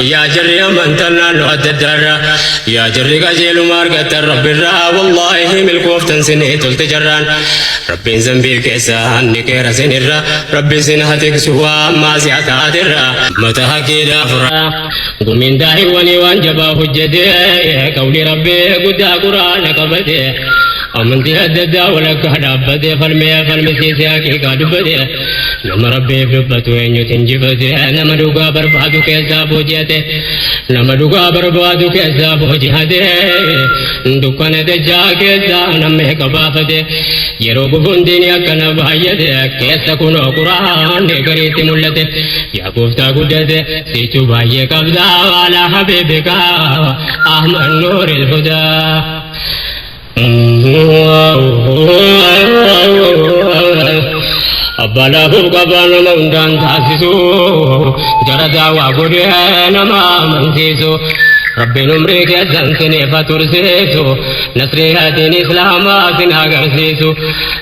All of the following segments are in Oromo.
Yaa jarri amantan naannoo adda addaarra, yaa jarri qajeeluma argattan Rabbirraa, wallaahi milkooftan sinii tolte jarraan. Rabbiin zambii keessa ni keera sinirra, Rabbi sin haa tiksu waan maasiyaa taaterra. Mata haqiidhaa furaa gumiin daa'iwwanii waan jabaa hojjete, qawli Rabbii guddaa Quraana qabate, amantii adda addaa walakkaa dhaabbate, falmee falmisiisee haqiiqaa dubbate. Nama Rabbiif dubbatu eenyutu injifate? Nama dhugaa barbaadu keessaa booji'ate, nama dhugaa barbaadu keessaa booji'ate, dukkana dachaa keessaa namni qabaafate. Yeroo gufuun diinii akkana baay'ate keessa kunoo Quraanni gariitti mul'ate. Yaa gooftaa guddate siichuu baay'ee qabdaa, alaa habiibika Ahmad Nuuril Hudaa. Abbaa laafuuf qabaa nama hundaan taasisu, jara daawaa godhee nama amansiisu. Rabbiin umrii keessan siniif haa tursiisu, nasriyaatiin islaamaa sin agarsiisu,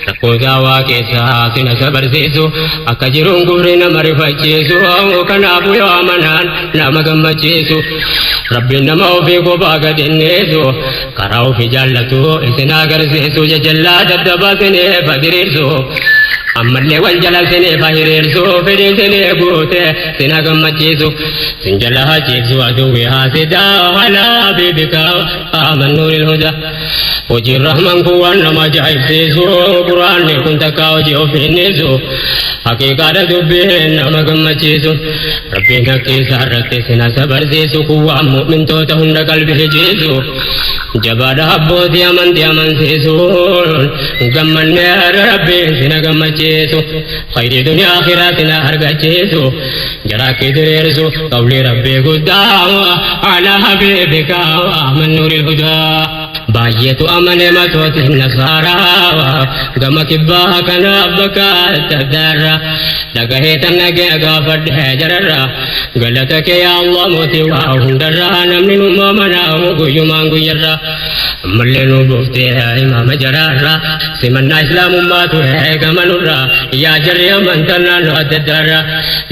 rakkoo daawaa keessaa sin sabarsiisu, akka jiruun gurri nama rifachiisu, kanaafuu yoo amanaan nama gammachiisu. Rabbiin nama ofii kophaa gad innisu, karaa ofii jaallatu isin agarsiisu, jajallaa daddabaa siniif diriirsu, ammallee wal jala siniif hiriirsu, fedhii sinii guute sina gammachiisu, sin jala hachiifsu aduwwi haasidaa, alaa bibika Ahmad Nuuril Hudaa. Hojiin Rahman kun waan nama ajaa'ibsiisu, Quraanni kun takkaa hojii ofiinnisu, haqiiqaadha dubbiin nama gammachiisu. Rabbiin haqqii isaa irratti sina sabarsiisu, kun waan mu'mintoota hunda qalbii hijiisu. Jabaadha abbootii amantii amansiisuun, gammannee Rabbiin sina gammachiisu, khayrii duniyaa akhiraa sina argachiisu, jaraakki diriirsu qawlii Rabbii guddaa, alaa habiibika Ahmad Nuuril Hudaa. Baay'eetu amane matooti nasaaraa gama kibbaa kanaaf bakka adda addaarra, dhagahee tan dhagee gaafadhe jararra. Galata kee yaa Allah mootii waa hundarra, namni nu amanaa guyyumaan guyyarra, ammallee nu buuftee imaama jaraarra, simannaa islaamummaatu eegamanurra. Yaa jarri amantan naannoo adda addaarra,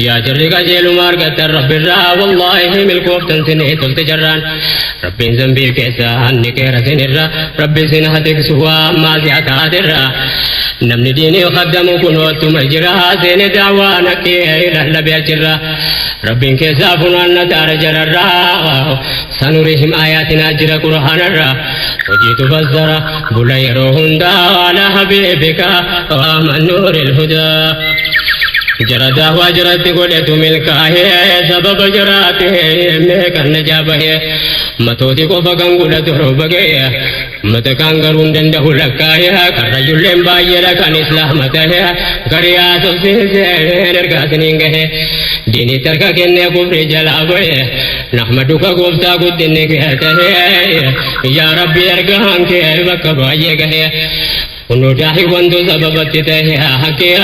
yaa jarri qajeeluma argattan Rabbirraa, wallaahi milkooftan sinii tolte jarraan. Rabbiin zambii keessa ni keera sinirra, Rabbi sin haa tiksu waan maasiyaa taaterra. Namni diinii khaddamu kunoottuma jira, seene daawwaan haqqee lallabee achirra. Rabbiin keessaa funaanna taara jararra, sanurihim aayaatinaa jira Qur'aanarra, hojiitu fassara bula yeroo hundaa, alaa habiibika Ahmad Nuuril Hudaa. Jara daawwaa jaratti godhetu milkaa'ee, sababa jaraate meeqan najaa bahee, matooti qofa kan godhatu rooba ga'e, mata kan garuu hin danda'u lakkaa'ee, karrayyulleen baay'eedha kan islaama ta'e, garii haasofsiisee ergaa isiniin gahe, diinitti harka kennee kufrii jalaa ba'e. Nahmaduka gooftaa guddinni kee ta'e, yaa Rabbi ergaan kee bakka baay'ee gahe, kunoo daa'iwwantu sababatti ta'e haqqee.